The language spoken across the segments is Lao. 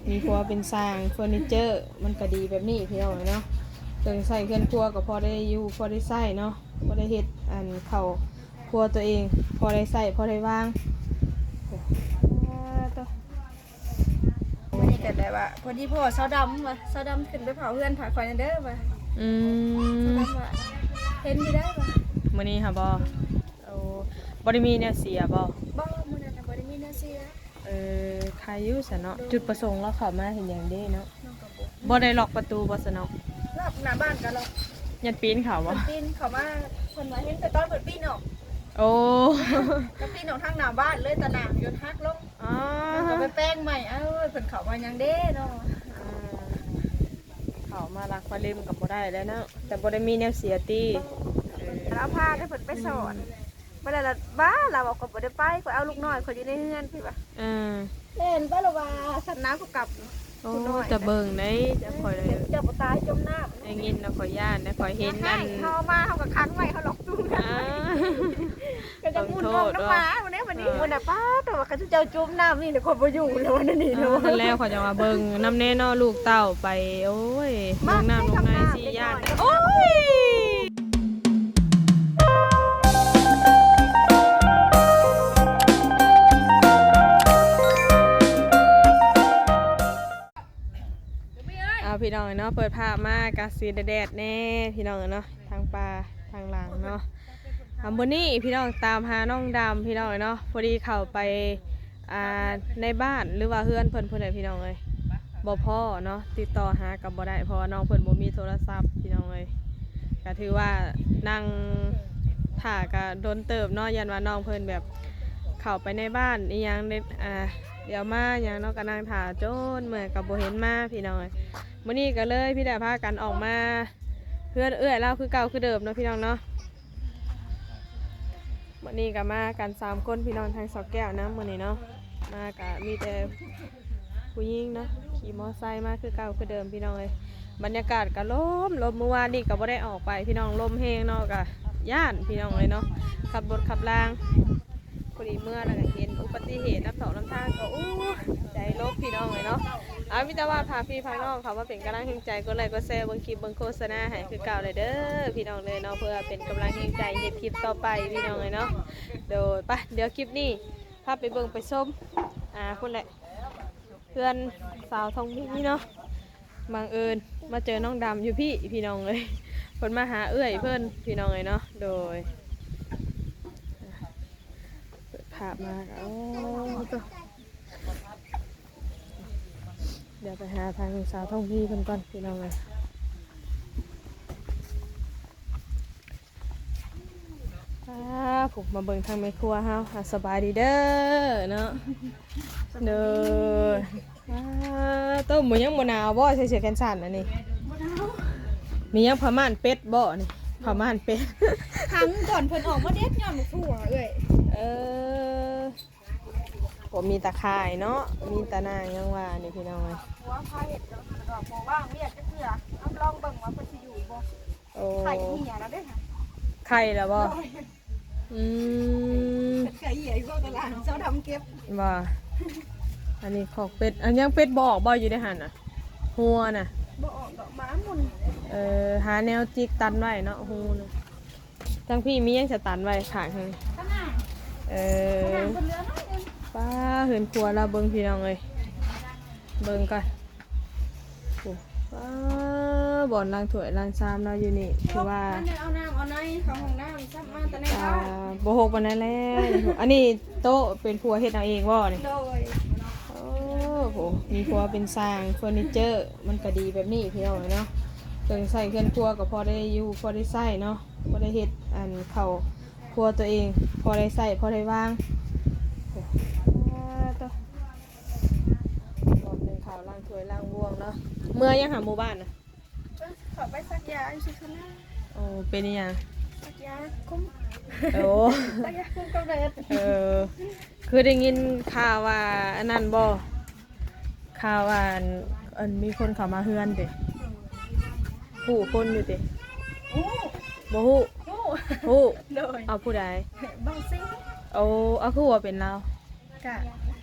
ມີຄົວເປັນຊ່າງ ເຟີນີເຈີ ມັນກະດີແບບນີ້ພີ່ນ້ອງເອີຍເນາະ. ເຄື່ອງໃຊ້ເຮືອນຄົວກະພໍໄດ້ຢູ່ພໍໄດ້ໃຊ້ເນາະ ພໍໄດ້ເຮັດອັນເຂົ້າຄົວຕົວເອງ ພໍໄດ້ໃຊ້ພໍໄດ້ວາງ. ໂອ້ ມື້ນີ້ກະໄດ້ວ່າ ພໍດີພໍ້ສາວດຳວ່າ ສາວດຳຂຶ້ນໄປເຝົ້າເຮືອນຖ້າຂ້ອຍແດ່ເດີວ່າ. ອືມ ສາວດຳວ່າ ເຫັນຢູ່ໄດ໋ວ່າ. ມື້ນີ້ຫາບໍ່? ໂອ້ ບໍ່ໄດ້ມີແນວເສຍບໍ່? ບໍ່ ມື້ນັ້ນນະບໍ່ໄດ້ມີແນວເສຍ. ເອີ ຄາຍຢູ່ຊັ້ນເນາະ. ຈຸດປະສົງລາວເຂົ້າມາເຮັດຫຍັງເດເນາະ? ບໍ່ໄດ້ລັອກປະຕູບໍ່ຊັ້ນເນາະ? ລັອກ ໜ້າບ້ານກະລັອກ. ຢ້ານປີນເຂົ້າບໍ່? ເພິ່ນປີນເຂົ້າມາ ເພິ່ນວ່າເຫັນແຕ່ຕອນເພິ່ນປີນອອກ. ໂອ້ ກະປີນອອກທາງໜ້າບ້ານເລີຍ ຕາໜ່າງຈົນຫັກລົງ. ອໍ ເພິ່ນກະໄປແປງໃໝ່. ເອີ ເພິ່ນເຂົ້າມາຫຍັງເດເນາະ? ອ່າ ເຂົ້າມາລັກມາເລັມກະບໍ່ໄດ້ແລ້ວເນາະ ແຕ່ບໍ່ໄດ້ມີແນວເສຍຕິ. ເອີ ລາວພາແຕ່ເພິ່ນໄປສອນ. ບໍ່ໄດ້ລະ ບ້າ ລາວບອກ ຂ້ອຍບໍ່ໄດ້ໄປ ຂ້ອຍເອົາລູກນ້ອຍຂ້ອຍຢູ່ໃນເຮືອນ ເພິ່ນວ່າ. ເອີ ແລ່ນໄປລະວ່າ ສັນນາກໍກັບ. ໂອ້ ແຕ່ເບິ່ງໄດ໋ ເຈົ້າ ຂ້ອຍ ເຈົ້າບໍ່ຕາຍຈົມນ້ຳ. ໄດ້ຍິນນະ ຂ້ອຍຢ້ານນະ ຂ້ອຍເຫັນອັນ ເຮົາມາ ເຮົາກໍຂັງໄວ້ ເຮົາລັອກຕູ້. ອ່າ ກະຈະໝຸນມອງນຳໝາພຸ້ນເດ້ບັດນີ້. ເອີ ໂອ້ ນະ ປ້າ ແຕ່ວ່າຄັນເຈົ້າຈົມນ້ຳນີ້ນະ ຂ້ອຍບໍ່ຢູ່ແລ້ວ ອັນນີ້ເນາະ. ນັ້ນແຫຼະ ຂ້ອຍຈັ່ງວ່າເບິ່ງນຳແນ່ເນາະ ລູກເຕົ້າໄປ. ໂອ້ຍ ເບິ່ງນ້ຳລູກໃນຊິຢ້ານ. ໂອ້ຍ ເອົາ ພີ່ນ້ອງເນາະ ເປີດພາບມາກະຊິແດດໆແດ່ພີ່ນ້ອງເນາະ ທາງປ່າທາງຫຼັງເນາະ. ອ່າ ມື້ນີ້ພີ່ນ້ອງຕາມຫານ້ອງດຳພີ່ນ້ອງເນາະ ພໍດີເຂົ້າໄປ ອ່າ ໃນບ້ານ ຫຼືວ່າເຮືອນເພິ່ນພຸ້ນແຫຼະພີ່ນ້ອງເອີຍ ບໍ່ພໍ້ເນາະ ຕິດຕໍ່ຫາກັນບໍ່ໄດ້ ເພາະວ່ານ້ອງເພິ່ນບໍ່ມີໂທລະສັບພີ່ນ້ອງເອີຍ. ກະຖືວ່ານັ່ງຖ້າກະດົນເຕີບເນາະ ຢ້ານວ່ານ້ອງເພິ່ນແບບເຂົ້າໄປໃນບ້ານອີ່ຫຍັງ ອ່າ ດຽວມາຫຍັງເນາະ ກະນັ່ງຖ້າຈົນເມື່ອຍກະບໍ່ເຫັນມາພີ່ນ້ອງເອີຍ. ມື້ນີ້ກະເລີຍພີ່ແຫຼະ ພາກັນອອກມາເຮືອນເອື້ອຍລາວຄືເກົ່າຄືເດີມເນາະ ພີ່ນ້ອງເນາະ. ມື້ນີ້ກະມາກັນສາມຄົນພີ່ນ້ອງ ທັງສາວແກ້ວນຳມື້ນີ້ເນາະ ມາກະມີແຕ່ຜູ້ຍິງເນາະ ຂີ່ມໍໄຊມາຄືເກົ່າຄືເດີມພີ່ນ້ອງເອີຍ. ບັນຍາກາດກະລົມໆ ມື້ວານນີ້ກະບໍ່ໄດ້ອອກໄປພີ່ນ້ອງ ລົມແຮງເນາະ ກະຢ້ານພີ່ນ້ອງເອີຍເນາະ ຂັບລົດຂັບລາງ. ພໍດີເມືອແລ້ວກະເຫັນອຸບັດຕິເຫດນຳຖອກນຳທາງ ກະ ໂອ້ ໃຈລົບພີ່ນ້ອງເອີຍເນາະ. ເອົາ ມີແຕ່ວ່າຝາກພີ່ຝາກນ້ອງເຂົ້າມາເປັນກຳລັງແຮງໃຈ ກົດໄລກົດແຊ ເບິ່ງຄລິບເບິ່ງໂຄສະນາໃຫ້ຄືເກົ່າເລີຍເດີພີ່ນ້ອງເລີຍເນາະ ເພື່ອເປັນກຳລັງແຮງໃຈເຮັດຄລິບຕໍ່ໄປພີ່ນ້ອງເອີຍເນາະ. ໂດຍ ໄປ ດຽວຄລິບນີ້ພາໄປເບິ່ງໄປຊົມ ອ່າ ພຸ້ນແຫຼະ ເຮືອນສາວທອງມີເນາະ. ບັງເອີນມາເຈີນ້ອງດຳຢູ່ພີ້ພີ່ນ້ອງເອີຍ ເພິ່ນມາຫາເອື້ອຍເພິ່ນພີ່ນ້ອງເອີຍເນາະ. ໂດຍ ເປີດພາບມາກະ ໂອ້ ດຽວໄປຫາທາງສາວທອງມີເພິ່ນກ່ອນພີ່ນ້ອງເອີຍ. ປ້າ ຜູ້ມາເບິ່ງທາງແມ່ຄົວເຮົາ ອ່າ ສະບາຍດີເດີເນາະ. ໂດຍ ປ້າ ໂຕ ບໍ່ ຍັງບໍ່ໜາວບໍ່ ໃສ່ເສື້ອແຂນສັ້ນອັນນີ້? ບໍ່ໜາວ. ມີຫຍັງ ຜ້າມ່ານເປັດບໍ່ນີ້? ຜ້າມ່ານເປັດ ຂັງກ່ອນເພິ່ນອອກມາເດັດ ຍ້ອນໝາກຖົ່ວເອື້ອຍ. ເອີ ບໍ່ມີຕາຂ່າຍເນາະ ມີຕາໜ່າງ ຫຍັງວ່ານີ້ພີ່ນ້ອງເອີຍ. ຜົວພາເຮັດເນາະ ເພິ່ນອອກບໍ່ວ່າງວຽກຈັກເທື່ອ ເອົາລອງເບິ່ງວ່າເພິ່ນຊິຢູ່ບໍ່. ໂອ້ ໄຂ່ເຫຍແລ້ວເດ້ ໄຂ່ແລ້ວບໍ່? ໂດຍ ອືມ ເພິ່ນໄຂ່ເຫຍຢູ່ບໍ່ ກະລາງເຈົ້າດຳເກັບ. ວ່າ ອັນນີ້ຄອກເປັດ ອັນຍັງເປັດບໍ່ອອກບໍ່ ຢູ່ໃນຫັ້ນນະ ຫົວນະ? ບໍ່ອອກດອກ ໝາໝຸ່ນ. ເອີ ຫາແນວຈິກຕັນໄວ້ເນາະ ຮູນະ. ທາງພີ້ມີຫຍັງສະຕັນໄວ້ຂ້າງຫັ້ນ? ຕາໜ່າງ. ເອີ ຕາໜ່າງເພິ່ນເຫຼືອໜ້ອຍໜຶ່ງ. ປ້າ ເຮືອນຄົວລາວເບິ່ງພີ່ນ້ອງເອີຍ ເບິ່ງກ່ອນ. ໂອ້ ປ້າ ບ່ອນລ້າງຖ້ວຍລ້າງຊາມເນາະ ຢູ່ນີ້ຖືວ່າ ມັນໄດ້ເອົານ້ຳເອົາໃນເຂົ້າຫ້ອງນ້ຳ ຊັບມາແຕ່ໃນ ອ່າ ບ້ານ ບໍ່ຮົກປານໃດແລ້ວ. ອັນນີ້ໂຕະເປັນຜົວເຮັດເອົາເອງບໍ່ນີ້? ໂດຍ. ໂອ້ໂຫ ມີຜົວເປັນຊ່າງເຟີນີເຈີ ມັນກະດີແບບນີ້ພີ່ນ້ອງເອີຍເນາະ. ເຄື່ອງໃຊ້ເຮືອນຄົວກະພໍໄດ້ຢູ່ພໍໄດ້ໃຊ້ເນາະ ພໍໄດ້ເຮັດອັນເຂົ້າຄົວຕົວເອງ ພໍໄດ້ໃຊ້ພໍໄດ້ວາງ. ໂອ້ ໂອ້ ລອບໜຶ່ງເຂົ້າລ້າງຖ້ວຍລ້າງບ່ວງເນາະ. ເມືອຍັງຫາໝູ່ບ້ານນະ? ເອີ ເຂົາໄປສັກຢາຢູ່ເຊໂກນາ. ໂອ້ ເປັນອີ່ຫຍັງ? ສັກຢາຄຸມ. ໂອ້ ສັກຢາຄຸມກຳເນີດ. ເອີ ຄືໄດ້ຍິນຂ່າວວ່າອັນນັ້ນບໍ່? ຂ່າວວ່າອັນ ອັນມີຄົນເຂົ້າມາເຮືອນເດ ຮູ້ຄົນຢູ່ຕິ? ຮູ້. ບໍ່ຮູ້? ຮູ້. ຮູ້. ໂດຍ. ເອົາຜູ້ໃດ? ບ່າວຊິງ. ໂອ້ ເອົາ ຄືວ່າເປັນລາວ? ກະ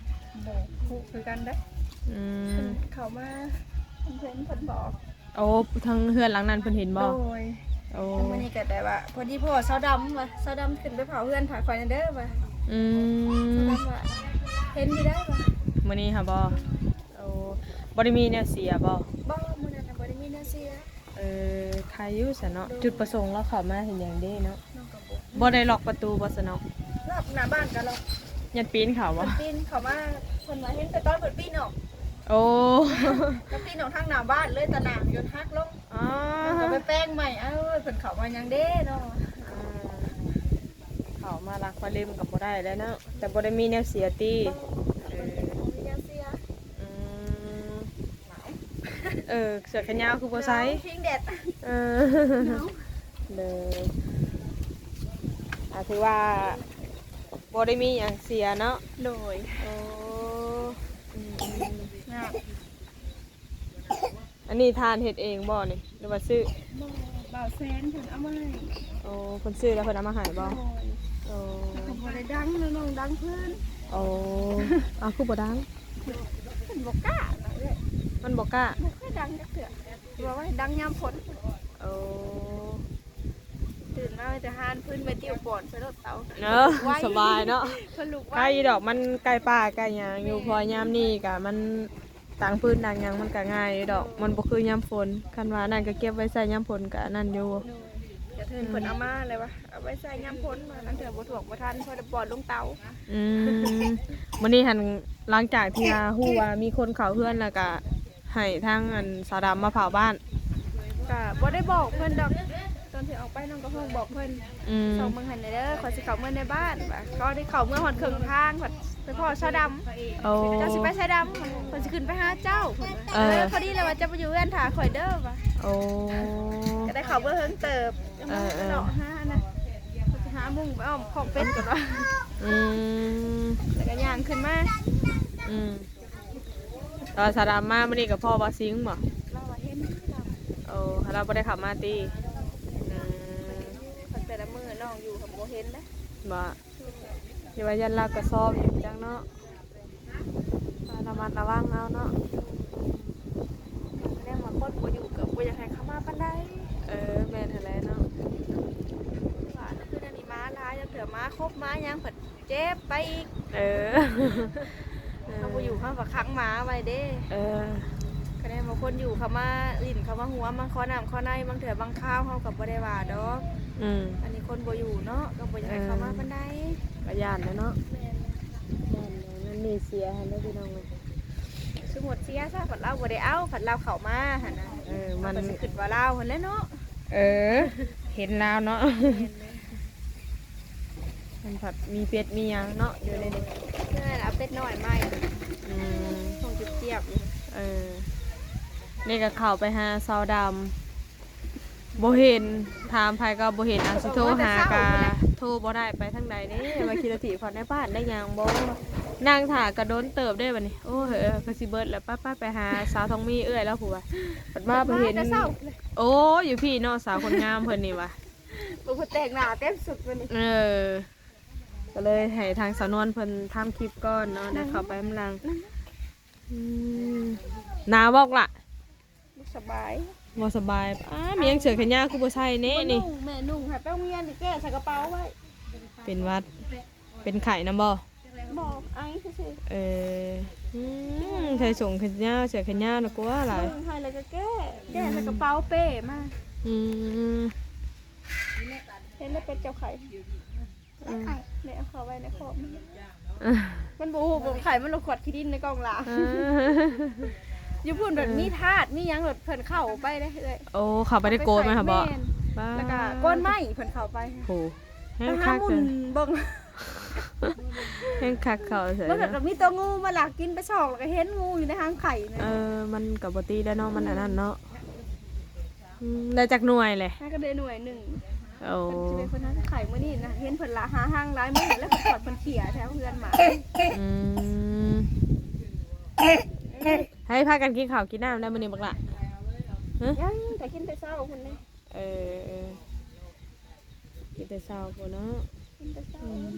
ບໍ່ຮູ້ຄືກັນເດ້. ອືມ ເພິ່ນເຂົ້າມາ ເພິ່ນເຫັນ ເພິ່ນບອກ. ໂອ້ ທາງເຮືອນຫຼັງນັ້ນເພິ່ນເຫັນບໍ່? ໂດຍ. ໂອ້ ມື້ນີ້ກໍແຕ່ວ່າ ພໍດີພໍ່ສາວດຳວ່າ ສາວດຳຂຶ້ນໄປເຝົ້າເຮືອນພາຂ້ອຍແດ່ເດີວ່າ. ອືມ ສາວດຳວ່າ ເຫັນຢູ່ໄດ໋ວ່າ. ມື້ນີ້ຫາບໍ່? ໂອ້ ບໍ່ໄດ້ມີແນວເສຍບໍ່? ບໍ່ ມື້ນັ້ນນະບໍ່ໄດ້ມີແນວເສຍ. ເອີ ໄຄຢູ່ຊະເນາະ. ໂດຍ. ຈຸດປະສົງລາວເຂົ້າມາເຮັດຫຍັງເດ້ເນາະ? ນ້ອງກໍບໍ່ ບໍ່ໄດ້ລັອກປະຕູບໍ່ຊະເນາະ? ລັອກ ໜ້າບ້ານກໍລັອກ. ຢ້ານປີນເຂົ້າບໍ່? ເພິ່ນປີນເຂົ້າມາ ເພິ່ນວ່າເຫັນແຕ່ຕອນເພິ່ນປີນອອກ. ໂອ້ ກໍປີນອອກທາງໜ້າບ້ານເລີຍ ຕາໜ່າງຈົນຫັກລົງ. ອໍ ເພິ່ນກໍໄປແປງໃໝ່. ເອີ ເພິ່ນເຂົ້າມາຫຍັງເດ້ເນາະ? ອືມ ເຂົ້າມາລັກມາເລັມກໍບໍ່ໄດ້ແລ້ວເນາະ. ແຕ່ບໍ່ໄດ້ມີແນວເສຍຕິ? ບໍ່ ເອີ ບໍ່ມີແນວເສຍ. ອືມ ເອີ ເສື້ອແຂນຍາວຄືບໍ່ໃສ່? ໜາວ ພິງແດດ. ເອີ ໜາວ. ເດີ ອາ ຖືວ່າບໍ່ໄດ້ມີຫຍັງເສຍເນາະ? ໂດຍ. ໂອ້ ອືມໆ ງາມ. ອັນນີ້ທ່ານເຮັດເອງບໍ່ນີ້ ຫຼືວ່າຊື້? ບໍ່ ບ່າວແຊນເພິ່ນເອົາມາໃຫ້. ໂອ້ ເພິ່ນຊື້ແລ້ວເພິ່ນເອົາມາໃຫ້ບໍ່? ໂດຍ. ໂອ້ ເພິ່ນກໍບໍ່ໄດ້ດັງເນາະ ນ້ອງດັງເພິ່ນ. ໂອ້ ເອົາ ຄືບໍ່ດັງ? ເພິ່ນບໍ່ກ້ານະເອື້ອຍ. ມັນບໍ່ກ້າ? ບໍ່ຄ່ອຍດັງຈັກເທື່ອ ວ່າໄວ້ດັງຍາມຝົນ. ໂອ້ ຕື່ນມາໄວ້ແຕ່ຮ້ານ ພື້ນໄວ້ຕິວປອນໃສ່ລົດເຕົາ. ເອີ ສະບາຍເນາະ ເພິ່ນລຸກໄວ. ໃກ້ດອກ ມັນໃກ້ປ່າໃກ້ຫຍັງຢູ່. ແມ່ນ. ເພາະຍາມນີ້ກະມັນ ຕາງພື້ນຕາງຫຍັງມັນກະງ່າຍຢູ່ດອກ. ໂດຍ. ມັນບໍ່ຄືຍາມຝົນ ຄັນວ່າອັນນັ້ນກໍເກັບໄວ້ໃຊ້ຍາມຝົນກະອັນນັ້ນຢູ່. ໂດຍ. ກະເພິ່ນ ອືມ ເພິ່ນເອົາມາແລ້ວວ່າ ເອົາໄວ້ໃຊ້ຍາມຝົນ ວ່າລາງເທື່ອບໍ່ຖ້ວງບໍ່ທັນ ພໍໄດ້ປ້ອນລົງເຕົາ. ອືມ ມື້ນີ້ຫັ້ນ ຫຼັງຈາກທີ່ວ່າຮູ້ວ່າມີຄົນເຂົ້າເຮືອນແລ້ວກະ ໃຫ້ທາງອັນສາວດຳມາເຝົ້າບ້ານ. ກະບໍ່ໄດ້ບອກເພິ່ນດອກ ຕອນທີ່ອອກໄປນ້ອງກໍຮ້ອງບອກເພິ່ນ. ອືມ ສ່ອງເບິ່ງໃຫ້ແດ່ເດີ ຂ້ອຍຊິເຂົ້າເມືອໃນບ້ານ ວ່າກໍໄດ້ເຂົ້າເມືອຮອດເຄິ່ງທາງ ພັດໄປພໍ້ສາວດຳ. ໂອ້ ເຈົ້າຊິໄປໃສດຳ? ເພິ່ນຊິຂຶ້ນໄປຫາເຈົ້າ ເພິ່ນວ່າ. ເອີ ເອີ ພໍດີແລ້ວວ່າເຈົ້າໄປຢູ່ເຮືອນຖ້າຂ້ອຍເດີວ່າ. ໂອ້ ກໍໄດ້ເຂົ້າເມືອເຫິງເຕີບ. ເອີໆ ເລາະຫານະ ຊິຫາມຸງໄປອ້ອມຄອກເປັດກ່ອນວ່າ. ອືມ ແລ້ວກໍຍ່າງຂຶ້ນມາ. ອືມ ແຕ່ວ່າສາວດຳມາມື້ນີ້ກໍພໍ້ບ່າວສິງບໍ່? ລາວວ່າເຫັນລາວ. ໂອ້ ລາວບໍ່ໄດ້ເຂົ້າມາຕິ? ອືມ ເພິ່ນແຕ່ລະມື້ນ້ອງຢູ່ກໍບໍ່ເຫັນເດ້. ບໍ່ ຢ່າວ່າຢ້ານລາວກໍຊອບຢູ່ຈັກເນາະ. ລະມັດລະວັງເອົາເນາະ. ແສດງວ່າຄົນບໍ່ຢູ່ກໍບໍ່ຢາກໃຫ້ເຂົ້າມາປານໃດ. ເອີ ແມ່ນຫັ້ນແຫຼະເນາະ. ວ່າຄືອັນນີ້ໝາຫຼາຍ ລາງເທື່ອໝາຄົບໝາຫຍັງ ເພິ່ນເຈັບໄປອີກ. ເອີ ເຮົາບໍ່ຢູ່ ເຮົາກໍຂັງໝາໄວ້ເດ້. ເອີ ຄະແນນວ່າຄົນຢູ່ເຂົ້າມາຫຼິ້ນ ເຂົ້າມາຮ່ວມ ມາຂໍນ້ຳຂໍໃນ ບາງເທື່ອບາງຄາວເຮົາກໍບໍ່ໄດ້ວ່າດອກ. ອືມ ອັນນີ້ຄົນບໍ່ຢູ່ເນາະ ກໍບໍ່ຢາກໃຫ້ເຂົ້າມາປານໃດ. ກໍຢ້ານແຫຼະເນາະ. ແມ່ນ ຢ້ານນັ້ນນີ້ເສຍຫັ້ນເດ້ພີ່ນ້ອງເອີຍ. ສົມມຸດເສຍຊະ ພັດລາວບໍ່ໄດ້ເອົາ ພັດລາວເຂົ້າມາຫັ້ນນະ. ເອີ ມັນກໍຊິຄິດວ່າລາວຫັ້ນແຫຼະເນາະ. ເອີ ເຫັນລາວເນາະ. ແມ່ນເລີຍ. ມັນພັດມີເປັດມີຫຍັງເນາະ ຢູ່ໃນນີ້. ເອີ ເອົາເປັດນ້ອຍໃໝ່. ອືມ ຄົງຈຽບໆຢູ່. ເອີ ນີ້ກໍເຂົ້າໄປຫາສາວດຳ ບໍ່ເຫັນ ຖາມໃຜກໍບໍ່ເຫັນ. ອາ ຊິໂທຫາກໍໂທບໍ່ໄດ້ ໄປທາງໃດເດ້ ວ່າຂີ່ລົດຖີບເຂົ້າໃນບ້ານໄດ້ຫຍັງບໍ່. ນັ່ງຖ້າກໍດົນເຕີບເດ້ບັດນີ້. ໂອ້ ເອີ ກໍຊິເບິດແລ້ວ ໄປໆ ໄປຫາສາວທອງມີເອື້ອຍລາວພຸ້ນວ່າ. ບັດມາໄປເຫັນ ໂອ້ ຢູ່ພີ້ເນາະ ສາວຄົນງາມເພິ່ນນີ້ວ່າ. ໂອ້ ເພິ່ນແຕ່ງໜ້າເຕັມສຸດມື້ນີ້. ເອີ ກໍເລີຍໃຫ້ທາງສາວນວນເພິ່ນທຳຄລິບກ່ອນເນາະ ໄດ້ເຂົ້າໄປນຳຫຼັງ. ອືມ ໜາວບໍ່ລະ? ບໍ່ສະບາຍ. ບໍ່ສະບາຍ. ອ້າ ມີຫຍັງເສື້ອແຂນຍາວຄືບໍ່ໃສ່ແນ່ນີ້? ບໍ່ນຸ່ງ ແມ່ນຸ່ງໃຫ້ໄປໂຮງຮຽນ ແກ້ໃສ່ກະເປົາໄວ້. ເປັນຫວັດ ເປັນໄຂ້ນຳບໍ່? ບໍ່ ໄອຊື່ໆ. ເອີ ອືມ ໃສ່ສົ້ງແຂນຍາວ ເສື້ອແຂນຍາວນະ ກົວຫຼາຍ. ນຸ່ງໃຫ້ແລ້ວກໍແກ້ ແກ້ໃສ່ກະເປົາເປ້ມາ. ອືມ ເຫັນແລ້ວເປັນເຈົ້າໄຂ້. ອືມ ແມ່ເອົາເຂົ້າໄວ້ໃນຄອກ. ມັນບໍ່ຮູ້ ບໍ່ໄຂ້ ມັນລົງຂວດຂີ້ດິນໃນກ່ອງລາ. ເອີ ຢູ່ພຸ້ນແບບ ເອີ ມີທາດມີຫຍັງ ແບບເພິ່ນເຂົ້າໄປເດ້ເອື້ອຍ. ໂອ້ ເຂົ້າໄປໃນໂກນມັນຫາບໍ່? ແມ່ນ ປ້າ ແລ້ວກໍໂກນໄມ້ເພິ່ນເຂົ້າໄປ. ໂຫ ແຮງຄັກ ໄປຫາໝຸ່ນເບິ່ງ ແຮງຄັກເຂົ້າໃສ່. ມັນກໍມີຕົວງູມາລັກກິນໄປຊອກ ແລ້ວກໍເຫັນງູຢູ່ໃນຮາງໄຂ່ນະ. ເອີ ມັນກໍບໍ່ຕິແລ້ວເນາະ ມັນອັນນັ້ນເນາະ. ອືມ ໄດ້ຈັກໜ່ວຍແຫຼະ? ຫາກໍໄດ້ໜ່ວຍໜຶ່ງ. ໂອ້ ເພິ່ນຊິເປັນຄົນຫາໄຂ່ມື້ນີ້ນະ ເຫັນເພິ່ນລະຫາຮັງຫຼາຍມື້ແລ້ວ ເພິ່ນຂອດເພິ່ນເຂ້ຍແຖວເຮືອນໝາ. ອືມ ໃຫ້ພາກັນກິນເຂົ້າກິນນ້ຳແລ້ວມື້ນີ້ບັກຫຼ້າ? ຮະ? ຍັງ ແຕ່ກິນແຕ່ເຊົ້າພຸ້ນເດ້. ເອີ ກິນແຕ່ເຊົ້າພຸ້ນເນາະ. ກິນແຕ່ເຊົ້າ. ອືມ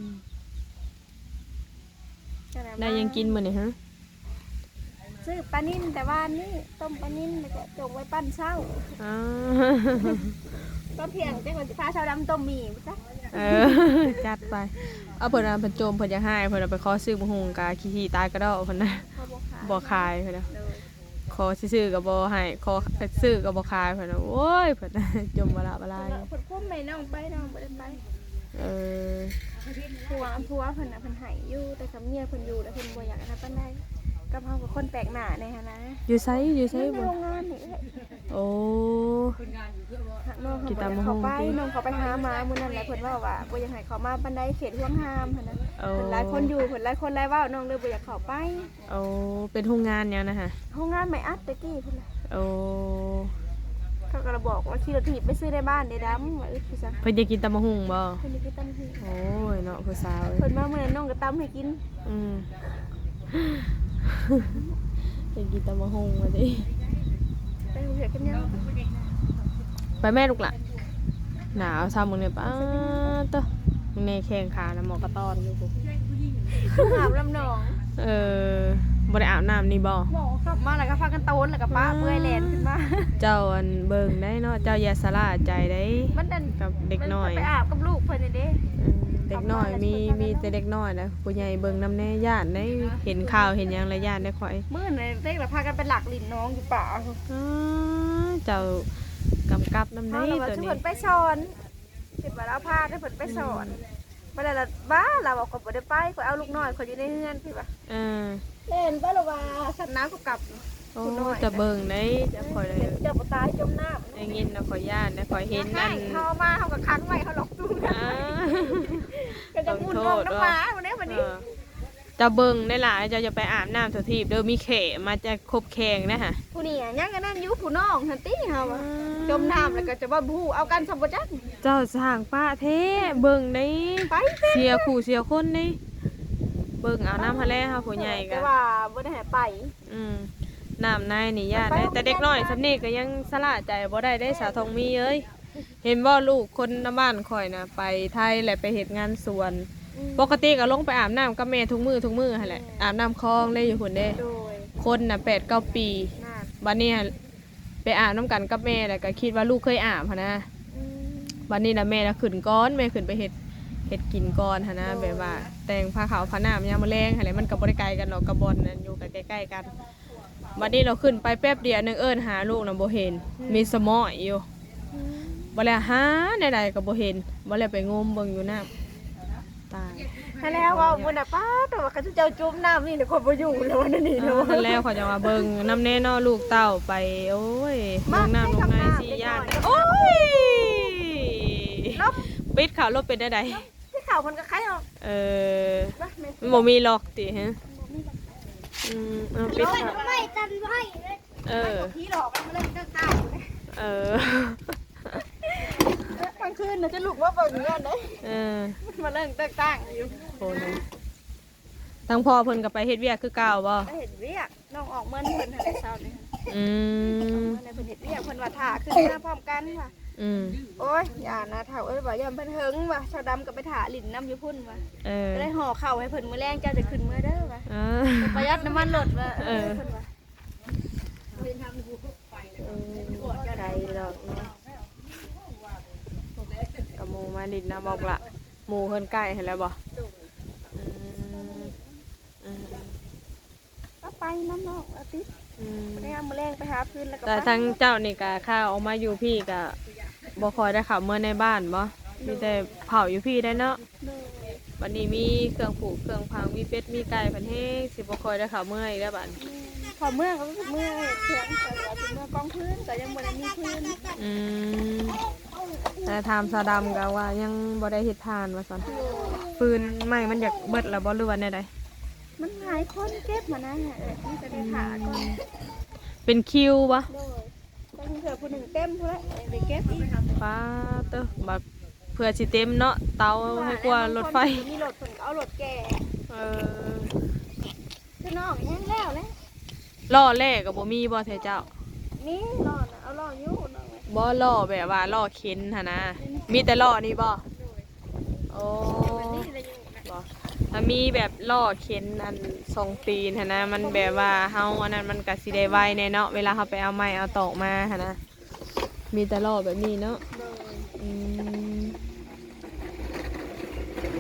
ໄດ້ຫຍັງກິນມື້ນີ້ຮະ? ຊື້ປານິນແຕ່ວານນີ້ ຕົ້ມປານິນ ແລ້ວກໍຈົ່ງໄວ້ປັ້ນເຊົ້າ. ອາ ຕອນທ່ຽງຈັກວ່າຊິພາຊາວດຳຕົ້ມໝີ່ບໍ່ຈັກ. ເອີ ຈັດໄປ. ເອົາ ເພິ່ນວ່າເພິ່ນຈົ່ມ ເພິ່ນຢາກໃຫ້ ເພິ່ນວ່າໄປຂໍຊື້ບັກຫຸ່ງກະຂີ້ໆຕາຍກະດອກ ເພິ່ນນະ ເຂົາບໍ່ຂາຍ ບໍ່ຂາຍເພິ່ນນະ. ໂດຍ ຂໍຊິຊື້ກໍບໍ່ໃຫ້ ຂໍຊື້ກໍບໍ່ຂາຍ ເພິ່ນວ່າ. ໂອ້ຍ ເພິ່ນຈົ່ມບໍ່ລະບໍ່ລາຍ ເພິ່ນຄຸ້ມໃຫ້ນ້ອງໄປ ນ້ອງບໍ່ໄດ້ໄປ. ເອີ ຜົວ ຜົວເພິ່ນນະ ເພິ່ນໃຫ້ຢູ່ ແຕ່ກັບເມຍເພິ່ນຢູ່ແລ້ວ ເພິ່ນບໍ່ຢາກອັນນັ້ນປານໃດ ກັບເຮົາກໍຄົນແປກໜ້າແດ່ຫັ້ນນະ. ຢູ່ໃສ? ຢູ່ໃສ? ໃນໂຮງງານນີ້ແຫຼະ. ໂອ້ ນ້ອງເຂົາບໍ່ໄດ້ເຂົ້າໄປ ນ້ອງເຂົາໄປຫາມາມື້ນັ້ນແຫຼະ ເພິ່ນເວົ້າວ່າບໍ່ຢາກໃຫ້ເຂົ້າມາປານໃດ ເຂດຫ່ວງຫ້າມຫັ້ນນະ. ໂອ້ ເພິ່ນຫຼາຍຄົນຢູ່ ເພິ່ນຫຼາຍຄົນຫຼາຍເວົ້າ ນ້ອງເລີຍບໍ່ຢາກເຂົ້າໄປ. ໂອ້ ເປັນໂຮງງານຫຍັງນະຫະ? ໂຮງງານໄມ້ອັດແຕ່ກີ້ພຸ້ນແຫຼະ. ໂອ້ ເຂົາກໍລະບອກວ່າຂີ່ລົດຖີບໄປຊື້ໃນບ້ານເດ້ດຳ ວ່າອຶດຄືຊັ້ນ. ເພິ່ນຢາກກິນຕຳບັກຫຸ່ງບໍ່? ເພິ່ນຢາກກິນຕຳບັກຫຸ່ງ. ໂອ້ຍເນາະ ຜູ້ສາວເອີຍ ເພິ່ນມາມື້ນັ້ນນ້ອງກໍຕຳໃຫ້ກິນ. ອືມ ຢາກກິນຕຳບັກຫຸ່ງວ່າຕິ. ໄປໂຮງຮຽນກັນຍັງ? ໄປແມ່ລູກຫຼ້າ. ໜາວຊ້ຳມື້ນີ້ ປາດໂທ້ ມື້ນີ້ແຂ້ງຂານະໝໍກະຕ້ອນຢູ່ພຸ້ນ ອາບນ້ຳໜອງ. ເອີ ບໍ່ໄດ້ອາບນ້ຳນີ້ບໍ່? ໝໍຂັບມາແລ້ວກໍພາກັນໂຕນ ແລ້ວກໍປະເປື່ອຍແລ່ນຂຶ້ນມາ. ເຈົ້າອັນເບິ່ງໄດ້ເນາະ ເຈົ້າຢ່າຊະລ່າໃຈໄດ໋ ມັນອັນ ກັບເດັກນ້ອຍ ໄປອາບກັບລູກເພິ່ນນີ້ເດ້. ເອີ ເດັກນ້ອຍມີ ມີແຕ່ເດັກນ້ອຍນະ ຜູ້ໃຫຍ່ເບິ່ງນຳແດ່ ຢ້ານໄດ໋ ເຫັນຂ່າວເຫັນຫຍັງແລ້ວຢ້ານໄດ໋ຂ້ອຍ. ມື້ນັ້ນເດັກລະພາກັນໄປລັກຫຼິ້ນໜອງຢູ່ປ່າ. ເອີ ເຈົ້າກຳກັບນຳເດ້ ເຮົາລະວ່າ ໂຕນີ້ ເພິ່ນໄປສອນ ຄິດວ່າລາວພາແຕ່ເພິ່ນໄປສອນ. ອືມ ບັດນັ້ນລະ ບ້າ ລາວວ່າ ຂ້ອຍບໍ່ໄດ້ໄປ ຂ້ອຍເອົາລູກນ້ອຍຂ້ອຍຢູ່ໃນເຮືອນ ພີ່ວ່າ. ເອີ ແລ່ນໄປລະວ່າ ສັນນ້ຳກໍກັບ. ໂອ້ ຜູ້ນ້ອຍ ແຕ່ເບິ່ງໄດ໋ ຂ້ອຍໄດ້ ເຈົ້າບໍ່ຕາຍຈົມນ້ຳ ໄດ້ຍິນນະ ຂ້ອຍຢ້ານນະ ຂ້ອຍເຫັນອັນ ເຮົາມາ ເຮົາກໍຂັງໄວ້ ເຮົາລັອກຕູ້. ອ່າ ກໍຈະໝຸ່ນອອກນຳໝາພຸ້ນເດ້ບັດນີ້. ເອີ ເຈົ້າເບິ່ງໄດ້ຫຼາຍ ເຈົ້າຢ່າໄປອາບນ້ຳທົ່ວທີບເດີ ມີແຂ້ມາຈາກຄົບແຂ້ງນະຫະ. ຜູ້ນີ້ຍັງອັນນັ້ນຢູ່ ຜູ້ນ້ອງຫັ້ນຕິ ເຮົາ ອືມ ຈົມນ້ຳແລ້ວກໍຈະວ່າບໍ່ຮູ້ ເອົາກັນຊຳບໍ່ຈັກ. ເຈົ້າຊ່າງປະແທ້ ເບິ່ງໄດ້ ໄປ ເສຍຄູ່ເສຍຄົນເດ້ ເບິ່ງເອົານຳຫັ້ນແຫຼະ ເຮົາຜູ້ໃຫຍ່ກໍ ແຕ່ວ່າບໍ່ໄດ້ໃຫ້ໄປ. ອືມ ນ້ຳໃນນີ້ຢ້ານໄດ໋ ແຕ່ເດັກນ້ອຍສ່ຳນີ້ກໍຍັງຊະລະໃຈບໍ່ໄດ້ເດ້ ສາວທອງມີເອີຍ. ເຫັນບໍ່ ລູກຄົນນຳບ້ານຂ້ອຍນະ ໄປໄທແລ້ວໄປເຮັດງານສວນ. ອືມ ປົກກະຕິກໍລົງໄປອາບນ້ຳກັບແມ່ທຸກມື້ ທຸກມື້ຫັ້ນແຫຼະ. ອືມ ອາບນ້ຳຄອງເດ້ ຢູ່ພຸ້ນເດ້. ໂດຍ ຄົນນະແປດເກົ້າປີ. ນັ້ນ ບັດນີ້ຫັ້ນ ໄປອາບນຳກັນກັບແມ່ ແລ້ວກໍຄິດວ່າລູກເຄີຍອາບຫັ້ນນະ. ອືມ ບັດນີ້ນະແມ່ນະຂຶ້ນກ່ອນ ແມ່ຂຶ້ນໄປເຮັດ ເຮັດກິນກ່ອນຫັ້ນນະ. ໂດຍ ແບບວ່າແຕ່ງພາເຂົ້າພານ້ຳຍາມມື້ແລງຫັ້ນແຫຼະ ມັນກໍບໍ່ໄດ້ໄກກັນດອກ ກັບບ່ອນນັ້ນຢູ່ ກໍໃກ້ໆກັນ. ບັດນີ້ລາວຂຶ້ນໄປແປັບດຽວໜຶ່ງ ເອີ້ນຫາລູກນະບໍ່ເຫັນ. ອືມ ມີສະໝ້ອຍຢູ່. ອືມ ບັດແລ້ວຫາແນວໃດກໍບໍ່ເຫັນ. ບັດແລ້ວໄປງົມເບິ່ງຢູ່ນ້ຳ ຕາຍ. ຫັ້ນແຫຼະ ເວົ້າມື້ນະ ປ້າ ແຕ່ວ່າເຂົາເຈົ້າຈຸ່ມນ້ຳນີ້ນະ ຂ້ອຍບໍ່ຢູ່ແລ້ວ ອັນນີ້ເນາະ. ເອີ ຫັ້ນແຫຼະ ຂ້ອຍຈັ່ງວ່າເບິ່ງນຳແດ່ເນາະ ລູກເຕົ້າໄປ. ໂອ້ຍ ເບິ່ງນ້ຳລົງໃນຊິຢ້ານ. ໂອ້ຍ ປິດເຂົ້າລົດເປັນແນວໃດ? ທີ່ເຂົາມັນກໍໄຄອອກ. ເອີ ມັນບໍ່ມີລັອກຕິຮະ? ບໍ່ມີລັອກ. ອືມ ເອົາ ປິດເຂົ້າ. ເອີ ຜີຫຼອກມັນມາເລີຍເຕີກຕ່າງຢູ່ເດ້. ເອີ ກາງຄືນນະຈະລຸກມາເບິ່ງເຮືອນເດ້. ເອີ ມາເລີຍເຕີກຕ່າງຢູ່. ໂອ້ ທາງພໍ່ເພິ່ນກໍໄປເຮັດວຽກຄືເກົ່າບໍ່? ໄປເຮັດວຽກ. ນ້ອງອອກເມືອນເພິ່ນຫັ້ນແຫຼະເຊົ້ານີ້. ອືມ ອອກເມືອນໃຫ້ເພິ່ນເຮັດວຽກ ເພິ່ນວ່າຖ້າຂຶ້ນມາພ້ອມກັນວ່າ. ອືມ ໂອ້ຍ ຢ່ານະເຖົ້າເອີຍ ວ່າຢ້ານເພິ່ນເຫິງວ່າ ຊາວດຳກໍໄປຖ້າຫຼິ້ນນຳຢູ່ພຸ້ນວ່າ. ເອີ ກໍເລີຍຫໍ່ເຂົ້າໃຫ້ເພິ່ນ ມື້ແລງເຈົ້າຈະຂຶ້ນເມືອເດີວ່າ. ເອີ ປະຢັດນ້ຳມັນລົດວ່າ. ເອີ ເອີ ເພິ່ນວ່າ ເອີ ໄດ້ດອກເນາະ ກັບໝູ່ມາຫຼິ້ນນຳອອກລະ. ໝູ່ເຮືອນໃກ້ຫັ້ນແຫຼະບໍ່? ອືມ ອືມ ກໍໄປນຳນ້ອງອາທິດ. ອືມ ຍາມມື້ແລງໄປຫາພື້ນແລ້ວກໍ ແຕ່ ໄປ ທາງເຈົ້ານີ້ກະ ຂ້າວອອກມາຢູ່ພີ້ກະບໍ່ຄ່ອຍໄດ້ເຂົ້າເມືອໃນບ້ານບໍ່? ໂດຍ ມີແຕ່ເຝົ້າຢູ່ພີ້ໄດ້ເນາະ. ໂດຍ ບັດນີ້ມີເຄື່ອງຜູກເຄື່ອງຝັງ ມີເປັດມີໄກ່ ເພິ່ນແຮງຊິບໍ່ຄ່ອຍໄດ້ເຂົ້າເມືອອີກແລ້ວບັດ. ອືມ ເຂົ້າເມືອກໍເມືອເຮືອນ ເຂົາວ່າຊິເມືອກອງຟືນ ກໍຍັງບໍ່ໄດ້ມີຟືນ. ອືມ ແຕ່ຖາມສາວດຳກໍວ່າຍັງບໍ່ໄດ້ເຮັດຖ່ານວ່າຊັ້ນ. ໂດຍ ຟືນໄມ້ມັນຢາກເບິດແລ້ວບໍ່ ຫຼືວ່າແນວໃດ? ມັນຫຼາຍຄົນເກັບຫັ້ນນະ ເອີ ມີແຕ່ໄດ້ຖ້າກ່ອນ. ເປັນຄິວບໍ່? ໂດຍ ບາງເທື່ອຜູ້ໜຶ່ງເຕັມພຸ້ນແຫຼະ ໄດ້ເກັບອີກ. ປາດເຕີ ບັດເພື່ອຊິເຕັມເນາະ ເຕົາໃຫ້ກວ່າລົດໄຟ. ບາງຄົນມີລົດ ເພິ່ນກໍເອົາລົດແກ່. ເອີ ຄືນ້ອງແຮງແລ້ວແຫຼະ. ລໍ້ແລ່ກໍບໍ່ມີບໍ່ແທ້ເຈົ້າ? ມີລໍ້ນະ ເອົາລໍ້ຢູ່ນ້ອງ. ບໍ່ ລໍ້ແບບວ່າລໍ້ເຂັນຫັ້ນນະ. ອືມ ມີແຕ່ລໍ້ນີ້ບໍ່? ໂດຍ ໂອ້ ແບບນີ້ລະຢູ່ນະ ບໍ່? ຖ້າມີແບບລໍ້ເຂັນອັນສອງຕີນຫັ້ນນະ ມັນແບບວ່າເຮົາອັນນັ້ນ ມັນກະຊິໄດ້ໄວແດ່ເນາະ ເວລາເຮົາໄປເອົາໄມ້ເອົາຕອກມາຫັ້ນນະ. ມີແຕ່ລໍ້ແບບນີ້ເນາະ. ໂດຍ. ອືມ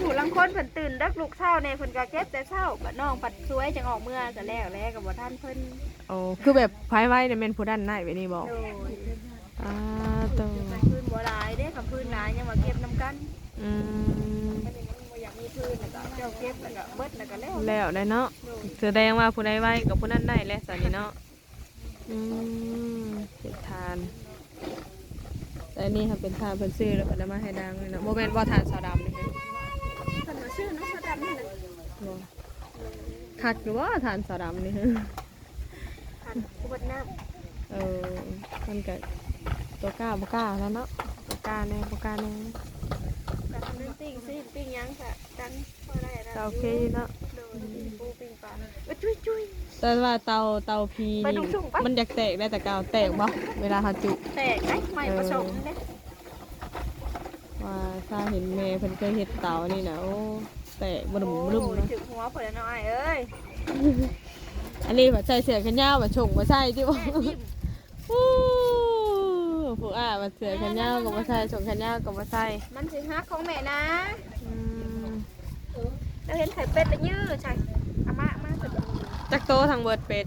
ຜູ້ລາງຄົນເພິ່ນຕື່ນເດິກລຸກເຊົ້າແດ່ ເພິ່ນກໍເກັບແຕ່ເຊົ້າ ບັດນ້ອງພັດສວຍຈັ່ງອອກເມືອ ກໍແລ້ວແຫຼະ ກໍບໍ່ທັນເພິ່ນ. ໂອ້ ຄືແບບໃຜໄວນີ້ແມ່ນຜູ້ນັ້ນໄດ້ແບບນີ້ບໍ? ໂດຍ. ອາ ໂຕ ຄືນບໍ່ຫຼາຍເດ້ ຄັນຄືນຫຼາຍຍັງວ່າເກັບນຳກັນ. ອືມ ອັນນີ້ມັນບໍ່ຢາກມີຄືນ ແລ້ວກໍເຈົ້າເກັບ ແລ້ວກໍເບິດ ແລ້ວກໍແລ້ວ ແລ້ວໄດ້ເນາະ. ໂດຍ. ສະແດງວ່າຜູ້ໃດໄວກໍຜູ້ນັ້ນໄດ້ແຫຼະ ຊັ້ນນີ້ເນາະ. ອືມ ເຮັດຖ່ານ ແຕ່ອັນນີ້ຫາເປັນຖ່ານເພິ່ນຊື້ ແລ້ວເພິ່ນເອົາມາໃຫ້ດັງນີ້ນະ. ບໍ່ແມ່ນບໍ່ຖ່ານສາວດຳນີ້? ເພິ່ນມາຊື້ເນາະ ສາວດຳນີ້ນະ. ບໍ່ ຄັກຢູ່ບໍ່ຖ່ານສາວດຳນີ້? ອັນຂວດນ້ຳ. ເອີ ມັນກະຕົວກ້າບໍ່ກ້າແລ້ວເນາະ ຕົວກ້າແດ່ບໍ່ກ້າແດ່. ກະທຳນ້ຳປີ້ງຊີ້ນປີ້ງຫຍັງກະຈັ່ງພໍໄດ້ລະ ກໍໂອເຄຢູ່ເນາະ. ໂດຍ. ປີ້ງປູປີ້ງປາ ເອີ ຈຸ້ຍໆ. ແຕ່ວ່າເຕົາ ເຕົາຜີນີ້ ໄປດຸຊຸງໄປ ມັນຢາກແຕກໄດ໋ ແຕ່ເກົ່າແຕກບໍ່ ເວລາເຮົາຈຸ? ແຕກໄດ໋ ໄມ້ປະສົມເດ້. ວ່າຖ້າເຫັນແມ່ເພິ່ນເຄີຍເຮັດເຕົານີ້ນະ ໂອ້ ແຕກບະດຸມບະດຸມ. ໂອ້ຍ ເນາະ ຖືກຫົວເພິ່ນແລ້ວເນາະອ້າຍເອີຍ. ອັນນີ້ບັດໃສ່ເສື້ອແຂນຍາວ ບັດຊົງບໍ່ໃສ່ຕິ. ໂອ້ ຜູ້ອ້າຍບັດເສື້ອແຂນຍາວກໍບໍ່ໃສ່ ຊົງແຂນຍາວກໍບໍ່ໃສ່ ມັນຊິຫັກຂອງແມ່ນະ. ອືມ ລາວເຫັນໄຂ່ເປັດລະຢື້ໃສ່ ອາມາ ມາ. ຈັກໂຕທັງເບິດເປັດ?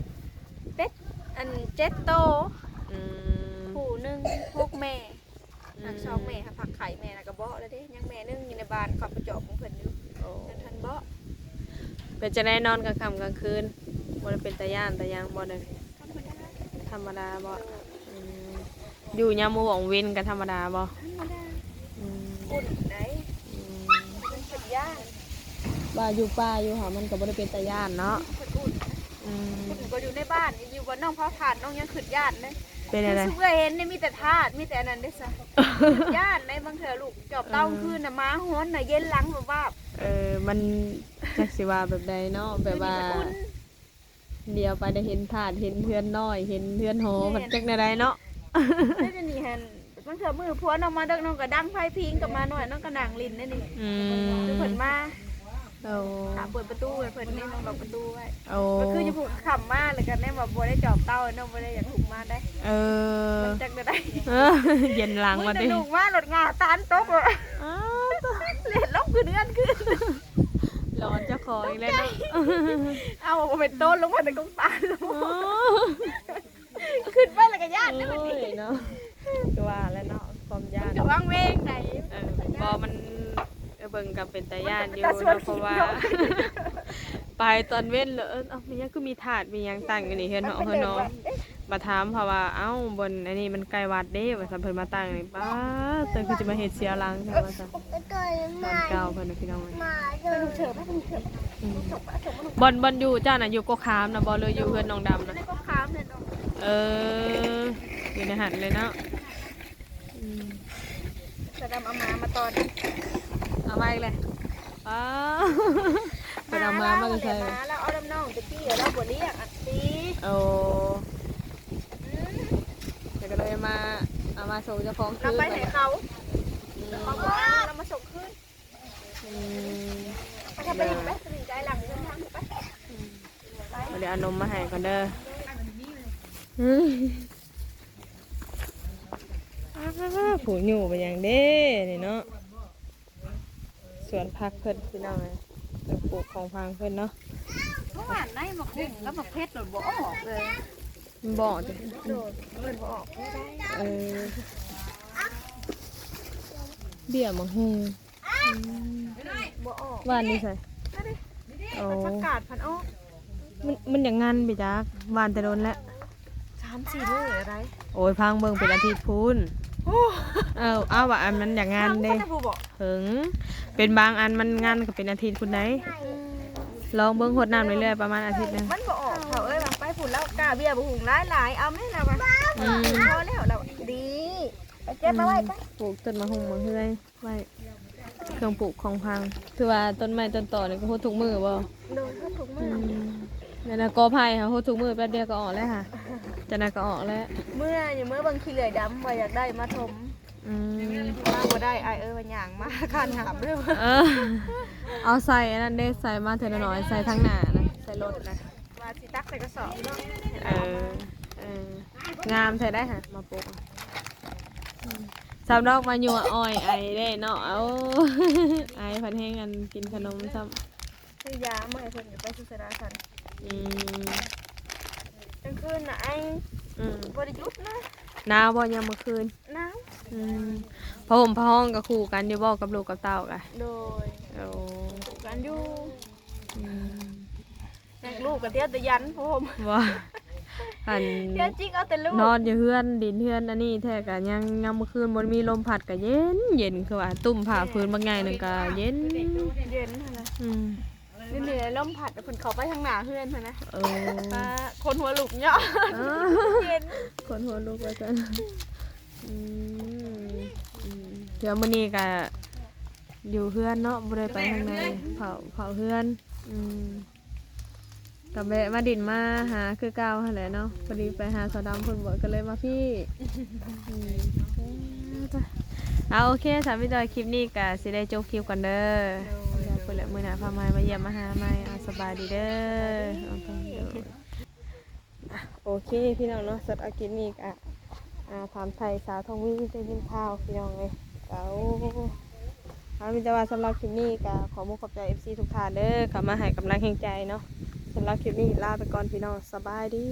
ເປັດອັນເຈັດໂຕ. ອືມ ຜູ້ໜຶ່ງ ຫົກແມ່. ອືມ ທັງສອງແມ່ຫາພັກໄຂ່ແມ່ນະກະເບາະແລ້ວເດ້ ຍັງແມ່ໜຶ່ງຢູ່ໃນບ້ານເຂົາໄປຈອບຂອງເພິ່ນຢູ່. ໂອ້ ຍັງທັນເບາະ. ເປັນຈັ່ງໃດນອນກາງຄ່ຳກາງຄືນ ບໍ່ໄດ້ເປັນຕາຢ້ານຕາຫຍັງບໍ່? ທຳມະດາ. ທຳມະດາບໍ່? ໂດຍ. ອືມ ຢູ່ຍາມມື້ຫວ່າງເວັນກະທຳມະດາບໍ່? ທຳມະດາ. ອືມ ອຸ່ນໄດ໋. ອືມ ມັນເປັນຢ້ານ ວ່າຢູ່ປ່າຢູ່ຫາ ມັນກະບໍ່ໄດ້ເປັນຕາຢ້ານເນາະ. ເພິ່ນອຸ່ນ. ອືມ ເພິ່ນບໍ່ຢູ່ໃນບ້ານ ຢູ່ບ່ອນນ້ອງເຜົາຖ່ານ ນ້ອງຍັງຄຶດຢ້ານເດ້. ເປັນແນວໃດ? ຄືຊຸມເອື້ອຍເຫັນນີ້ມີແຕ່ທາດ ມີແຕ່ອັນນັ້ນເດ້ຊະ ຢ້ານໄດ໋. ບາງເທື່ອລູກຈອບເຕົາ ເອີ ຄືນນະ ໝາຫອນນະ ເຢັນຫຼັງວາບໆ. ເອີ ມັນຈັກຊິວ່າແບບໃດເນາະ ແບບວ່າ ດຽວໄປໄດ້ເຫັນທາດ ເຫັນເຮືອນນ້ອຍ ເຫັນເຮືອນຫໍ ແມ່ນ ມັນຈັກແນວໃດເນາະ. ແລ້ວດຽວນີ້ຫັ້ນ ບາງເທື່ອມື້ຜົວນ້ອງມາເດິກ ນ້ອງກໍດັງໄຟພິງກັບໝານ້ອຍ ນ້ອງກໍນັ່ງຫຼິ້ນແນວນີ້. ອືມ ຄືເພິ່ນມາ. ໂອ້ ຖ້າເປີດປະຕູໃຫ້ເພິ່ນນີ້ ນ້ອງລັອກປະຕູໄວ້. ໂອ້ ກໍຄືຢູ່ພຸ້ນຄ່ຳມາ ແລ້ວກໍແນມວ່າບໍ່ໄດ້ຈອບເຕົາ ນ້ອງບໍ່ໄດ້ຢາກລຸກມາໄດ໋. ເອີ ມັນຈັກແນວໃດ. ເອີ ເຢັນຫຼັງວ່າຕິ ລຸກມາລົດຫງ່າຕານຕົກ ອ້າວ ເລດລົງຂຶ້ນເຮືອນຄືນ. ຫຼອນເຈົ້າຂອງອີກແລ້ວເນາະ. ເອົາ ບໍ່ເປັນໂຕນລົງມາແຕ່ກົງຕານ. ໂອ້ ຂຶ້ນໄປແລ້ວກໍຢ້ານເດ້ບັດນີ້. ໂອ້ຍເນາະ ຄືວ່າແຫຼະເນາະ ຄວາມຢ້ານ ມັນກໍວັງເວງໃດ໋. ເອີ ບໍ່ ມັນ ເອີ ເບິ່ງກໍເປັນຕາຢ້ານຢູ່ເນາະ ເພາະວ່າໄປຕອນເວັນແລ້ວ ເອີ ເອົ້າ ແມ່ນຫຍັງຄືມີທາດມີຫຍັງຕັ້ງຢູ່ນີ້ ເຮືອນເຮົາ ເຮືອນເຮົາ. ມາຖາມເຂົາວ່າ ເອົ້າ ບ່ອນອັນນີ້ມັນໃກ້ວັດເດ້ ວ່າຊັ້ນ ເພິ່ນມາຕັ້ງນີ້ ປາດ ແຕ່ຄືຈະມາເຮັດເສຍຫຼັງແທ້ ວ່າຊັ້ນ. ບ້ານເກົ່າເພິ່ນນະ ພີ່ນ້ອງເອີຍ. ອືມ ບ່ອນ ບ່ອນຢູ່ເຈົ້ານະ ຢູ່ກົກຂາມນະບໍ່ ຫຼືຢູ່ເຮືອນນ້ອງດຳນະ? ໃນກົກຂາມເລີຍເນາະ. ເອີ ຢູ່ໃນຫັ້ນເລີຍເນາະ. ອືມ ສາວດຳເອົາໝາມາຕ້ອນ. ເອົາມາອີກແລ້ວ. ອ້າວ ເພິ່ນເອົາໝາມາແຕ່ໃສ? ໝາລາວເອົານຳນ້ອງແຕ່ກີ້ ລາວບໍ່ລ້ຽງອັນນີ້. ໂອ້ ອືມ ແລ້ວກໍເລີຍມາ ເອົາມາສົ່ງເຈົ້າຂອງຄືນ. ລາວໄປໃຫ້ເຂົາ ອືມ ເຂົາບໍ່ເອົາ ລາວມາສົ່ງຄືນ. ອືມ ໄປ ໄປ ໄປ ໄປ ໄປ ໄປ. ອືມ ດຽວເອົານົມມາໃຫ້ກ່ອນເດີ. ອືມ ອ້າ ຜູ້ຍູ້ໄປຫຍັງເດ້ນີ້ເນາະ. ສວນຜັກເພິ່ນ ພີ່ນ້ອງເອີຍ ເພິ່ນປູກຂອງພັງເພິ່ນເນາະ. ເມື່ອວານໃນໝາກຫຸ່ງກັບໝາກເຜັດໂດດບໍ່ອອກເລີຍ. ມັນບໍ່ອອກຕິ? ໂດດ ເພິ່ນບໍ່ອອກ. ເອີ ເບ້ຍໝາກຫຸ່ງ ອືມ ບໍ່ອອກ. ຫວ່ານຢູ່ໃສ? ໂອ້ ຜັກກາດພັນອອກ. ມັນ ມັນຢາກງັນໄປຈັກ ຫວ່ານແຕ່ດົນແລ້ວ ສາມສີ່ມື້ແລ້ວໃດ໋. ໂອ້ຍ ພັງເບິ່ງເປັນອາທິດພຸ້ນ. ໂອ້ ເອີ ເອົາວ່າອັນມັນຢາກງັນເດ້. ເຖິງ ເປັນບາງອັນມັນງັນກໍເປັນອາທິດພຸ້ນໃດ໋. ອືມ ລອງເບິ່ງ ຫົດນ້ຳເລື້ອຍໆ ປະມານອາທິດໜຶ່ງ. ມັນບໍ່ອອກ ເຖົ້າເອີຍ ວ່າໄປພຸ້ນ ລາວກ້າເບ້ຍບັກຫຸ່ງຫຼາຍໆ ເອົາແມ່ລາວວ່າ. ອືມ ພໍແລ້ວລາວ ດີ ເກັບມາໄວ້ໄປ. ປູກຕົ້ນໝາກຫຸ່ງໝາກເຮືອຍໄວ້ ເຄື່ອງປູກຂອງພັງ. ຖືວ່າຕົ້ນໄມ້ຕົ້ນຕໍນີ້ກໍຫົດທຸກມື້ບໍ່? ໂດຍ ຫົດທຸກມື້. ອືມ ແລ້ວນະ ກໍໄຜ່ຫາຫົດທຸກມື້ ແປັບດຽວກໍອອກແລ້ວຫາ ຈັ່ງໃດກໍອອກແລ້ວ. ເມື່ອຢູ່ ເມື່ອເບິ່ງຂີ້ເຫຼືອຍດຳ ວ່າຢາກໄດ້ມາຖົມ. ອືມ ມາບໍ່ໄດ້ ອ້າຍເອີຍວ່າຍ່າງມາຄານຫາບເດີ. ເອີ ເອົາໃສ່ອັນນັ້ນເດ້ ໃສ່ມາເທື່ອລະໜ້ອຍ ໃສ່ທາງໜ້ານະ ໃສ່ລົດນະ ວ່າຊິຕັກໃສ່ກະສອບເນາະ. ເອີ ເອີ ງາມແທ້ໄດ໋ຫະ ມາປຸກ. ອືມ ສາວດອກມາຍົວະອ້ອຍໄອເດ້ເນາະ. ເອົາ ໄອພັດແຮງອັນກິນຂະໜົມຊ້ຳ. ຊື້ຢາມາໃຫ້ເພິ່ນຢູ່ໄປສຸດສະດາສັນ. ອືມ ກາງຄືນນະໄອ. ອືມ ບໍ່ໄດ້ຢຸດນະ. ໜາວບໍ່ຍາມມື້ຄືນ? ໜາວ. ອືມ ຜ້າຫົ່ມຜ້າຫ້ອງກໍຄູ່ກັນຢູ່ບໍ່ກັບລູກກັບເຕົ້າກະ? ໂດຍ. ໂອ້ ຄູ່ກັນຢູ່. ອືມ ແມ່ລູກກໍເຕັດແຕ່ຢັນຜ້າຫົ່ມ. ບໍ່ ອັນ ເຮັດຈິກເອົາແຕ່ລູກ ນອນຢູ່ເຮືອນດິນເຮືອນອັນນີ້ແທ້ກະຍັງ ຍາມມື້ຄືນບໍ່ມີລົມພັດກະເຢັນໆ ຄືວ່າ ຕຸ້ມຜ້າ ແມ່ນ ຜືນບັກໃຫຍ່ໜຶ່ງກະເຢັນ ເຢັນຫັ້ນນະ. ອືມ ນີ້ແຫຼະ ລົມພັດເພິ່ນເຂົ້າໄປທາງໜ້າເຮືອນຫັ້ນນະ. ເອີ ປາ ຄົນຫົວລຸກເນາະ. ເອີ ເຢັນ ຄົນຫົວລຸກວ່າຊັ້ນ. ອືມ ອືມ ແຕ່ມື້ນີ້ກະຢູ່ເຮືອນເນາະ ບໍ່ໄດ້ໄປທາງໃດ ເຝົ້າ ເຝົ້າເຮືອນ. ອືມ ກະແວະມາດິນມາຫາຄືເກົ່າຫັ້ນແຫຼະເນາະ ພໍດີໄປຫາສາວດຳເພິ່ນບໍ່ ກໍເລີຍມາພີ້. ອືມ ເອົາ ໂອເຄ ສາວມີຈອຍ ຄລິບນີ້ກະຊິໄດ້ຈົບຄລິບກ່ອນເດີ. ໂດຍ ເອົາ ພຸ້ນແຫຼະ ມື້ໜ້າພາມາ ມາຢ້ຽມມາຫາໃໝ່. ເອົາ ສະບາຍດີເດີ. ສະບາຍດີ. ໂອເຄ ພີ່ນ້ອງເນາະ ສຳລັບຄລິບນີ້ກະ ອ່າ ຖາມໄຖ່ສາວທອງມີໄດ້ຍິນຂ່າວ ພີ່ນ້ອງເອີຍ. ເອົາ ເອົາ ມີແຕ່ວ່າສຳລັບຄລິບນີ້ກະຂໍມຸກຂອບໃຈ ເອັຟຊີ ທຸກທ່ານເດີ ເຂົ້າມາໃຫ້ກຳລັງແຮງໃຈເນາະ. ສຳລັບຄລິບນີ້ລາໄປກ່ອນ ພີ່ນ້ອງ ສະບາຍດີ.